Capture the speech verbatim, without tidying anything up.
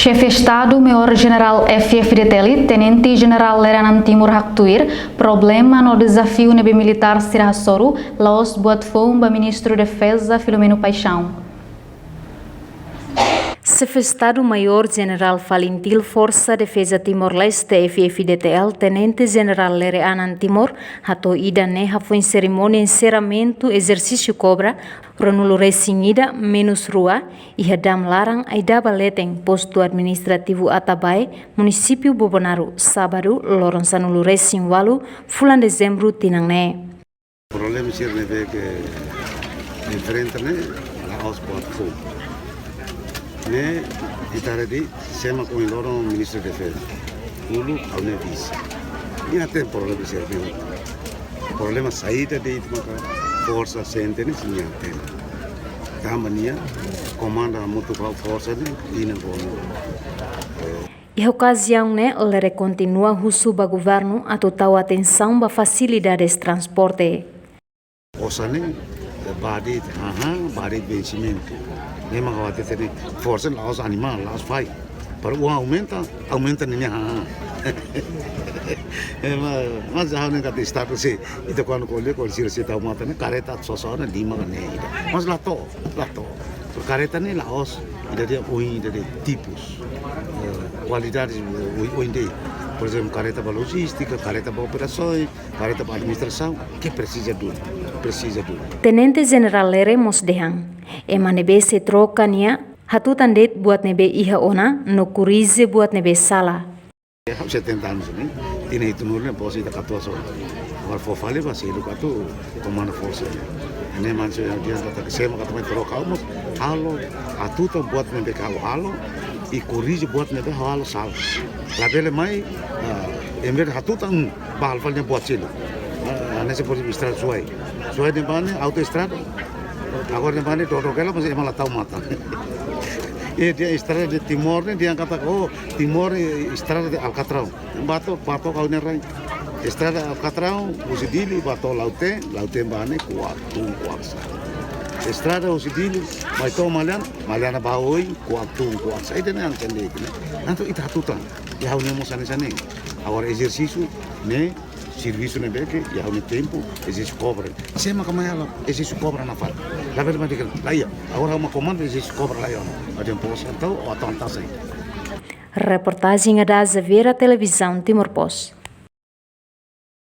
Xefe Estadu Maiór Jenerál F-FDTL, Tenente Jenerál Lere Anan Timur haktuir, problema no dezafiu ne'ebé militár sira hasoru, la'ós buat foun ba Ministru Defeza Filomeno Paixão. Xefe Estadu Maiór Jenerál FALINTIL Forsa Defeza Timor-Leste, F-FDTL, Tenente Jenerál Lere Anan Timur, hato'o ida-ne'e hafoin serimónia enserramentu ezersísiu Kobra ruanulu-resin-ida menus rua, iha dam laran Aidaba Leten, Postu Administrativu Atabae, Munisípiu Bobonaro, sábadu, loron sanulu-resin-ualu, fulan Dezembru, tinan ne'e. Problema sira ne'ebé ke enfrenta ne'e, la'ós buat foun. Ne'e, ita haree de'it, sé mak ohin loron Ministru Defeza. Uluk, ha'u-nia vise. Nia hatene problema sira ne'e. Problema saida de'it maka forsa sente ne'e, nia hatene. Tanba nia komanda hamutuk ho forsa ne'e, nia kono. Iha okaziaun ne'e, Lere kontinua husu ba governu atu tau atensaun ba fasilidades transporte. Osan ne'e, eh, ba de'it hahán, ba de'it vensimentu. Ne'e mak ha'u hatete ne'e, forsa la'ós animál, la'ós fai. Para oan aumenta, aumenta ninia hahán. Eh, ma-, mas ha'u hanoin katak Estadu sei, ita kuandu ko'alia, ko'alia sira sei tau matan ne'e, karreta sosa ona lima ka ne'e ida. Mas la to'o, la to'o. Karreta ne'e la'ós, ida de'it oin, ida de'it tipus. Eh, kualidade, eh, oin, oin de'it. Por ezemplu, karreta ba lojístika, karreta ba operasaun, karreta ba administrasaun, ke presiza duni, presiza duni. Tenente Jenerál Lere mós dehan, ema ne'ebé sei troka nia, hatutan de'it buat ne'ebé iha ona, no korrije buat ne'ebé sala. Ha'u setenta anus ne'e, tinan hitunulu ne'e bos ita katuas ona. Agora fó fali ba seluk atu komanda forsa. Ne'e mak ha'u dehan katak sé mak atu mai troka ha'u mós, halo, hatutan buat ne'ebé ke ha'u halo, i korrije buat ne'ebé ha'u halo sala. Labele mai, ah, em vez de hatutan, bá halo fali nia buat seluk. Ah, hanesan por ezemplu estrada Suai. Suai ne'ebá ne'e autoestrada. Agora ne'ebá ne'e dodok hela, mas ema la tau matan. Eh, dehan estrada de Timor ne'e, dehan katak, oh, Timor, eh, estrada de Alcatrão. Bá to'o, bá to'o ha'u-nia rai. Estrada Alcatrão, husi Dili, bá to'o Lautém, Lautém bá ne'e, kuak tun, kuak sa'e. Estrada husi Dili, mai to'o Maliana, Maliana bá oin, kuak tun, kuak sa'e. Ida-ne'e hanesan de'it ne'e. Entaun ita hatutan. I ha'u-nia mós hanesan ne'e. Agora ezersísiu ne'e, servisu ne'ebé ke, iha ha'u-nia tempu, ezersísiu Kobra. Sé mak mai halo, ezersísiu Kobra nafatin. Labele mai dehan, la iha. Agora ha'u mak komanda ezersísiu Kobra la iha. Entaun, entaun, entaun, entaun, entaun. Reportajen Ada Xaviera, Televizaun Timor Post.